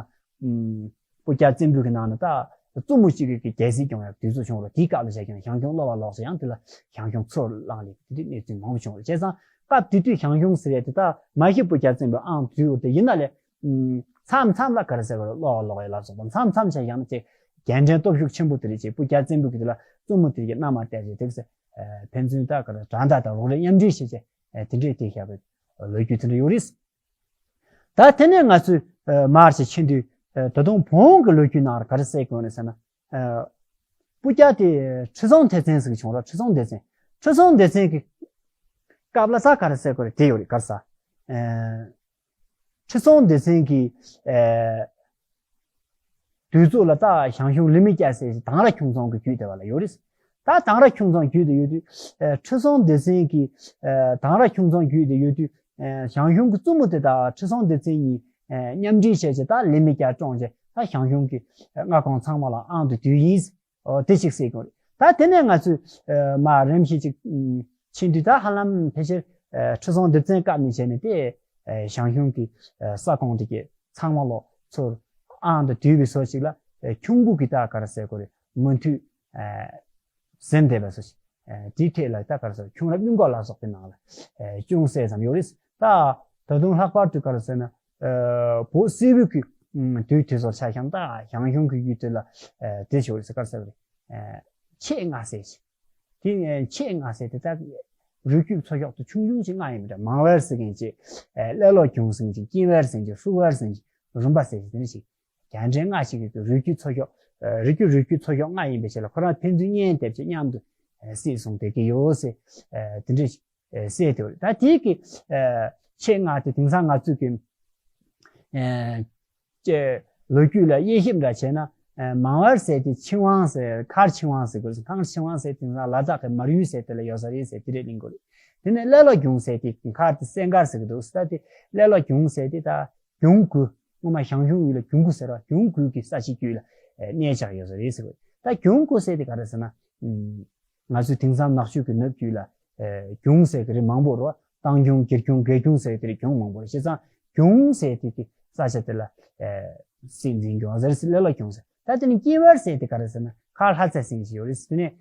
སྤུ་རྒྱལ་བཙན་པོའི་གི་ནང་ན་ད་བཙུན་མོ་གཅིག་གི་རྒྱལ་སྲིད་སྐྱོང་ཡག་དུས་ཚོད་བྱུང་རོགས། དེའི་སྐབས་ལ་བྱས་ཀྱང་ཞང་ཞུང་གློ་བ་ལོག་ཟེར་ཡང་དེ་ལ་ཞང་ཞུང་ཚུར་བླངས་ལས་དེ་འདྲའི་གནས་ཚུལ་མང་པོ་བྱུང་རོགས། བྱས་ཙང་སྐབས་དེ་དུས་ཞང་ཞུང་ཟེར་ཡས་དེ་ད་མ་གཞི་སྤུ་རྒྱལ་བཙན་པོའི་ཨང་དུས་འོ་དེ་ཡིན་ན་ལས། མཚམས་མཚམས་ལ་ག་རེ་ཟེར་བ་རེད། གློ་བ་ལོག་ཡ་ལ་སོགས་པ་མཚམས་མཚམས་བྱས་ཡང་ན་ཅིག་རྒྱལ་ཕྲན་སྟོབས་ཤུགས་ཆེན་པོ་དེ་རེད་ཅིག་སྤུ་རྒྱལ་བཙན་པོ་གི་དེ་ལ་བཙུན་མོ་དེ་གི་མནའ་མ་སྟེར་ཅིག་དེ་གི་ཕན་ཚུན་ད་ག་རེ་དགྲ་ཟླ་དང་རོགས་རེས་མཉམ་འབྲེལ་བྱེད་ཅིག་དེ་འདྲས་དེ་བཞག་པའི་ལོ་རྒྱུས་དེ་འདྲ་ཡོད་རེད། ད་དེ་ནས་ང་ཚོས་མར་ཅིག་ཕྱིན་དུས་ད་དུང་བོན་གི་ལོ་རྒྱུས་ནང་ལ་ག་རེ་གསལ་གོ་ནས་ཟེར་ན། སྤུ་རྒྱལ་དེ་ཁྲི་སྲོང་ལྡེ་བཙན་ཟེར་གི་བྱུང་ར། ཁྲི་སྲོང་ལྡེ་བཙན། ཁྲི་སྲོང་ལྡེ་བཙན་གི་སྐབས་ལ་ས་ག་རེ་ཟེར་དགོས་རེད། དེ་ཡོད་རེད། ག་རེ་ཟ། ཁྲི་སྲོང་ལྡེ་བཙན་གྱི་དུས་ཚོད་ལ་ད་ཞང་ཞུང་ལི་མི་སྐྱ་ཟེར་དང་ར་ཁྱུང་ཚང་གི་རྒྱུད་དེ་བ་ལ་ཡོད་རེད། ད་དང་ར་ཁྱུང་ཚང་རྒྱུད་དེ་ཡོད་དུས་ཁྲི་སྲོང་ལྡེ་བཙན་གྱི་དང་ར་ཁྱུང་ཚང་རྒྱུད་དེ་ཡོད་དུས་ཞང་ཞུང་གི་བཙུན་མོ་དེ་དང་ཁྲི་སྲོང་ལྡེ་བཙན་གཉིས་མཉམ་འབྲེལ་བྱས་བྱས་ད་ལི་མི་སྐྱ་བཀྲོངས་བྱས་ད་ཞང་ཞུང་གི་མངའ་ཁོངས་ཚང་མ་ལ་ཨང་དུ་བསྡུས་ཡིན། ཨོ་དེ་ཞིག་གསལ་གྱི་རེད། ད་དེ་ནས་ང་ཚོས་མར་རིམ་བཞིན་ཅིག་ཕྱིན་དུས་ད་ཧ་ལམ་ཕལ་ཆེར་ཁྲི་སྲོང་ལྡེ་བཙན་སྐབས་ནས་བྱས་ནས་དེ་ཞང་ཞུང་གི་ས་ཁོངས་དེ་གའི་ཚང་མ་ལོ་ཚོར་ཨང་དུ་བསྡུས་པའི་སོ་ཞིག་ལ་ཁྱུང་པོ་གི་ད་ག་རེ་ཟེར་དགོས་རེད། མུ་མཐུད་ཟིན་བསྡད་པའི་སོ་ཞིག་དེའི་ཐད་ལ་ད་ག་རེ་ཟེར། ཁྱུང་རབས་གླིང་སྐོར་ལ་སོགས་པའི་ནང་ལ་ཅུང་ཟད་ཙམ་ཡོད་རེད། ད་ད་དུང་ལྷག་པར་དུ་ག་རེ་ཟེར་ན། བོད་སིལ་བུ་གི་དུས་དེ་ཚོར་ཆ་བཞག་ན་ད་ཞང་ཞུང་གི་ཡུལ་དེ་ལ་དེ་ཞོར་ཟེར་ག་རེ་ཟེར་བ་རེད། ཆེད་མངའ་ཟེར་ཞིག་དེ་ཆེད་མངའ་ཟེར་དེ་ད་རུས་རྒྱུད་ཚོ་ཤོག་ཏུ་ཆུང་ཆུང་ཞིག་མངའ་ཡིན་པ་འདྲ། མང་བར་ཟེར་མཁན་ཅིག་ཀླད་ལོག་གྱོང་ཟེར་མཁན་ཅིག་སྐྱིན་བར་ཟེར་མཁན་ཅིག་ཧྲུག་བར་ཟེར་མཁན་ཅིག་རུམ་པ་ཟེར་ཞིག་དེ་འདྲ་ཞིག་རྒྱལ་ཕྲན་ལྔ་ཞིག་གི་རུས་རྒྱུད་ཚོ་ཤོག་རུས་རྒྱུད་རུས་རྒྱུད་ཚོ་ཤོག་ལྔ་ཡིན་པའི་ཕྱིར་ལ་ཁོ་རང་ཕན་ཚུན་གཉེན་སྡེབ་ཅིག་མཉམ་དུ་སྲིད་བཟུང་བསྡད་ཀྱི་ཡོད་ཟེར། དེ་འདྲ་ཞིག་གསལ་དེ་རེད། ད་དེའི་གི་ཆེད་མངའ་དེ་དེང་སང་ང་ཚོས་ཀྱི་ཅེས་ལོ་རྒྱུས་ལ་དབྱེ་ཞིབ་འདྲ་བྱས་ན། མང་བར་ཟེར་དེ་ཆིང་ཝང་ཟེར་མཁར་ཆིང་ཝང་ཟེར་དགོས། མཁར་ཆིང་ཝང་ཟེར་དེང་སང་ལ་དྭགས་ཀྱི་མར་ཡུལ་ཟེར་དེ་ལ་ཡོད་ས་རེད་ཟེར་དེ་རེད་གླེང་དགོས་རེད། དེ་ནས་ཀླད་ལོག་གྱོང་ཟེར་དེ་མཁར་དེ་སེང་དཀར་ཟེར་གི་འདུག་ད་དེ་ཀླད་ལོག་གྱོང་ཟེར་དེ་ད་གྱོང་གུ་སྔོན་མ་ཞང་ཞུང་ཡུལ་ལ་གྱོང་གུ་ཟེར་བ། གྱོང་གུ་གི་ས་ཆའི་རྒྱུད་ལ་གནས་ཆགས་ཡོད་ས་རེད་ཟེར་གི་རེད། ད་གྱོང་གུ་ཟེར་དེ་ག་རེ་ཟེར་ན། ང་ཚོའི་དེང་སང་ནག་ཆུ་གི་ནུབ་རྒྱུད་ལ་གྱོང་ཟེར་གི་རིགས་མང་པོ་རེད་བ། སྟང་གྱོང་། སྒེར་གྱོང་། དགེ་གྱོང་ཟེར་དེ་རིགས་གྱོང་མང་པོ་རེད། བྱས་ཙང་གྱོང་ཟེར་དེ་གི་ས་ཆ་དེ་ལ་སྲིད་འཛིན་གྱོང་ཟེར། ཀླད་ལོག་གྱོང་ཟེར། ད་དེ་ནི་སྐྱིན་བར་ཟེར་དེ་ག་རེ་ཟེར་ན་མཁར་ལྷ་རྩེ་སེང་ཞིག་ཡོད་རེད། དེ་ནས་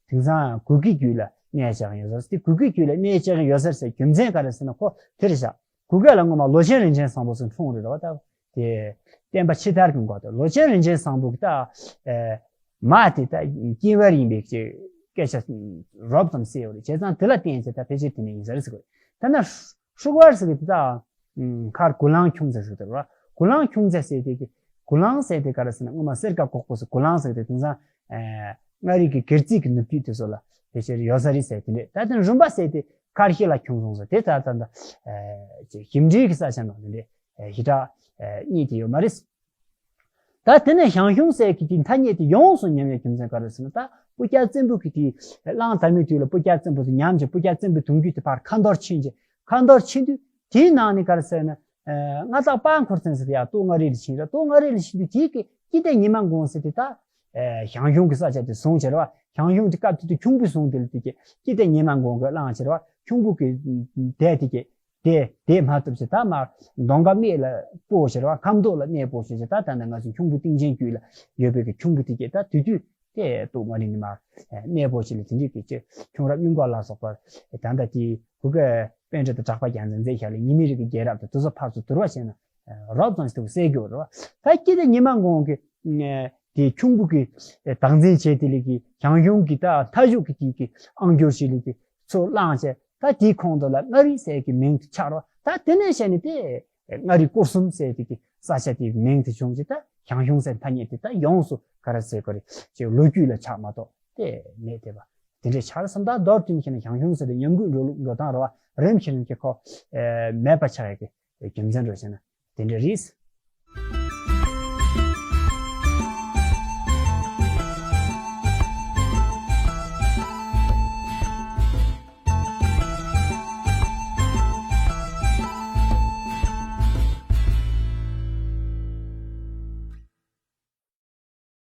དེང་སང་གུ་གེ་རྒྱུད་ལ་གནས་བཅགས་ཡོད་ཟེར། དེ་གུ་གེ་རྒྱུད་ལ་གནས་བཅགས་ཡོད་ཟེར་ཟེར་རྒྱུ་མཚན་ག་རེ་ཟེར་ན་ཁོ་དེ་རེད་བཞག་གུ་གེ་ལ་སྔོན་མ་ལོ་ཆེན་རིན་ཆེན་བཟང་པོ་ཟེར་འཁྲུངས་རེད་བ། ད་དེ་བསྟན་པ་ཕྱི་དར་གྱི་འགོ་དེ་ལོ་ཆེན་རིན་ཆེན་བཟང་པོ་གི་ད་མ་དེ་ད་སྐྱིན་བར་ཡིན་པའི་ཅིག་སྐད་ཆ་རོབ་ཙམ་གསལ་ཡོད་རེད། བྱས་ཙང་དེ་ལ་བརྟེན་ཚེ་ད་ཕལ་ཆེར་དེ་ནས་ཡིན་ས་རེད་ཟེར་གི་རེད། ད་ན་ཧྲུག་བར་ཟེར་གི་དེ་ད་མཁར་གུ་ལང་ཁྱུང་ཚེ་ཟེར་དེ་རེད་བ། གུ་ལང་ཁྱུང་ཚེ་ཟེར་དེ་གི་གུ་ལང་ཟེར་དེ་ག་རེ་ཟེར་ན་སྔོན་མ་གསེར་ཁ་གོག་པོ་ཟེར་གུ་ལང་ཟེར་དེ་དེང་སང་མངའ་རིས་ཀྱི་སྒེར་རྩིས་ཀྱི་ནུབ་རྒྱུད་དེ་ཚོ་ལ་ཕལ་ཆེར་ཡོད་ས་རེད་ཟེར་དེ་འདྲས། ད་དེ་རུམ་པ་ཟེར་དེ་མཁར་ཤེལ་ལ་ཁྱུང་སོང་ཟེར་དེ་ད་ད་ད་ཞིབ་འབྲིའི་གི་ས་ཆ་ནང་དེ་འདྲས་ཞེ་དྲག་རྙེད་དེ་ཡོད་མ་རེད། ད་དེ་ནས་ཞང་ཞུང་ཟེར་གི་དེ་ཐ་སྙད་དེ་ཡོངས་སུ་ཉམས་ཡ་རྒྱུ་མཚན་ག་རེ་ཟེར་ན། ད་སྤུ་རྒྱལ་བཙན་པོ་གི་དེ་གླང་དར་མའི་དུས་ལ་སྤུ་རྒྱལ་བཙན་པོ་དེ་ཉམས་ཀྱི་སྤུ་རྒྱལ་བཙན་པོའི་གདུང་རྒྱུད་དེ་ཕར་ཁ་འཐོར་ཕྱིན་ཅིང་ཁ་འཐོར་ཕྱིན་དུས་དེའི་ནང་ནས་ག་རེ་ཟེར་ན། མངའ་བདག་པ་འཁོར་བཙན་ཟེར་དེ་ཡར་སྟོད་མངའ་རིས་ལ་ཕྱིན་ར། སྟོད་མངའ་རིས་ལ་ཕྱིན་དུས་དེའི་གི་སྐྱིད་ལྡེ་ཉི་མ་མགོན་ཟེར་དེ་ད་ཞང་ཞུང་གི་ས་ཆ་དེ་བཟུང་བྱས་ར་བ། ཞང་ཞུང་དེ་སྐབས་དེ་དུས་ཁྱུང་པོས་བཟུང་དེ་ལ་དེ་གི་སྐྱིད་ལྡེ་ཉི་མ་མགོན་གྱིས་བླངས་བྱས་ར་བ། ཁྱུང་པོ་གི་སྡེ་དེ་གི་དེ་དེ་མ་ཐུབ་ཚེ་ད་མར་གདོང་དཀར་སྨད་ལ་སྤོ་བྱས་ར་བ། ཁམས་ཐོག་ལ་གནས་སྤོ་བྱས་ཚེ་ད་ད་ནི་ང་ཚོ་ཁྱུང་པོ་སྟེང་ཆེན་རྒྱུད་ལ་ཡོད་པའི་གི་ཁྱུང་པོ་དེ་གི་ད་དེ་དུས་དེ་སྟོད་མངའ་རིས་ནས་མར་གནས་སྤོ་བྱས་ལ་དེ་འདྲའི་གི་ཅི་ཁྱུང་རབས་གླིང་སྐོར་ལ་སོགས་པ་ད་ལྟ་དེ་གུ་གེ་པཎྜི་ཏ་གྲགས་པ་རྒྱལ་མཚན་མཛད་བཞག་ལས་ཉི་མའི་རིགས་ཀྱི་རྒྱལ་རབས་དེ་དེ་ཚོ་ཕར་ཚུར་བསྡུར་བ་བྱས་ན་རོབ་ཙམ་ཞིག་ཏུ་གསལ་གྱི་ཡོད་རེད་བ། ད་སྐྱིད་ལྡེ་ཉི་མ་མགོན་གྱི་དེ་ཁྱུང་པོ་གི་བདག་འཛིན་བྱས་དེ་ལས་ཀྱི་ཞང་ཞུང་གི་ད་མཐའ་མཇུག་གི་དེ་གི་ཨང་སྒྱུར་ཞིག་ལས་ཀྱི་ཚུར་བླངས་བྱས། ད་དེའི་ཁོངས་གཏོགས་ལ་མངའ་རིས་ཟེར་གྱི་མིང་དེ་ཆགས་རོགས། ད་དེ་ནས་བཤད་ནས་དེ་མངའ་རིས་སྐོར་གསུམ་ཟེར་དེ་གི་ས་ཆ་དེའི་མིང་དེ་བྱུང་རྗེས་ད་ཞང་ཞུང་ཟེར་ཐ་སྙད་དེ་ད་ཡོངས་སུ་ག་རེ་ཟེར་དགོས་རེད་ཅེས་ལོ་རྒྱུས་ལ་ཆགས་མ་གཏོགས་དེ་མེད་དེ་བ། དེ་འདྲའི་ཆགས་རེད་བསམ། ད་མདོར་བསྡུས་ནས་བཤད་ན་ཞང་ཞུང་ཟེར་དེ་ཉམས་རྒུད་འགྲོ་ལུགས་འགྲོ་སྟངས་རེད་བ། རིམ་བཞིན་གྱི་ཁོ་མེད་པ་ཆགས་ཡག་གི་རྒྱུ་མཚན་རེད་བཤད་ན་དེ་འདྲ་རེད།